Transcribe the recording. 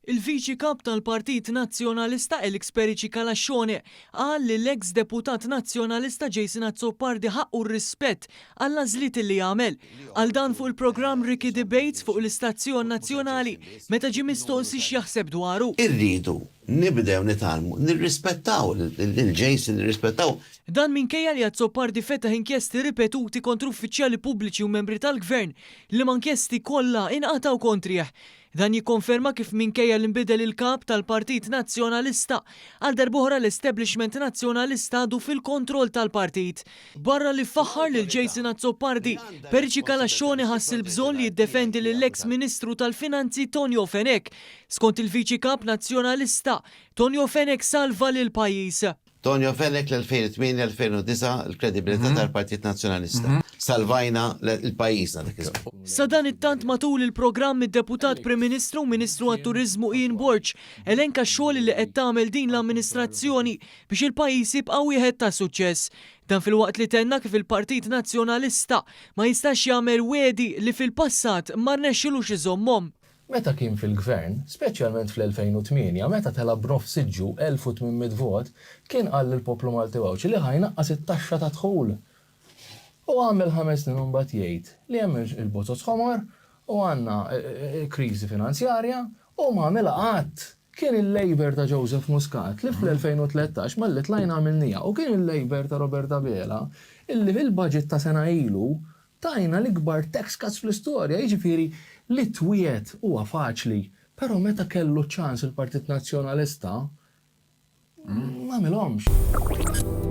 Il-Viċi Kap tal-Partit Nazzjonalista Alex Perici Calascione qal li l-eks Deputat Nazzjonalista Jason Azzopardi ħaqqu r-rispett għall-għażliet li għamel. Qal dan fuq il-programm Ricky Debates fuq l-istazzjon nazzjonali meta ġie mistoqsi x'jaħseb dwaru. Irridu nibdew nitgħallmu nirrispettaw lil Jason, nirrispettaw. Dan minkejja li Azzopardi fetaħ inkjesti ripetuti kontra uffiċjali pubbliċi u membri tal-Gvern, liema inkjesti kollha inqatgħu kontrih. Dan jikkonferma kif minkejja li nbidel il-Kap tal-Partit Nazzjonalista, għal darb'oħra l-establishment Nazzjonalista għadu fil-kontroll tal-partit. Barra li faħħar lil Jason Azzopardi, Perici Calascione ħass il-bżonn li jiddefendi lill-eks Ministru tal-Finanzi Tonio Fenech. Skont il-Viċi Kap Nazzjonalista, Tonio Fenech salva lill-pajjiż. Tonio Fenech l-2008-2009 l-kredibilità tal-Partit Nazzjonalista. Salvajna l-pajjiżna dak iż-żmien. Sadanittant matul il-programm id-Deputat Prim Ministru u Ministru għat-Turiżmu Ian Borg elenka x-xogħol li qed tagħmel din l-amministrazzjoni biex il-pajjiż jibqa' wieħed ta' suċċess. Dan filwaqt li tenna kif il-Partit Nazzjonalista ma jistax jagħmel wegħdi li fil-passat ma rnexxilux iżommhom. Meta kien fil-Gvern, speċjalment fl-2008, meta tela' b'nofs siġġu, 1,800 vot, kien qal lill-poplu Malti u Għawdxi li ħa jnaqqas it-taxxa tad-dħul. U għamel ħames snin u mbagħad jgħid li hemm il-bozoz ħomor u għandna kriżi finanzjarja u m'għamilha qatt! Kien il-Labour ta' Joseph Muscat li fl-2013 malli tlajna għamilniha u kien il-Labour ta' Robert Abela illi fil-budget ta' sena ilu Tajna l-ikbar tax cuts fl-istorja, jiġifieri li twiegħed huwa faċli, però meta kellu ċ-ċans il-Partit Nazzjonalista m'għamilhomx.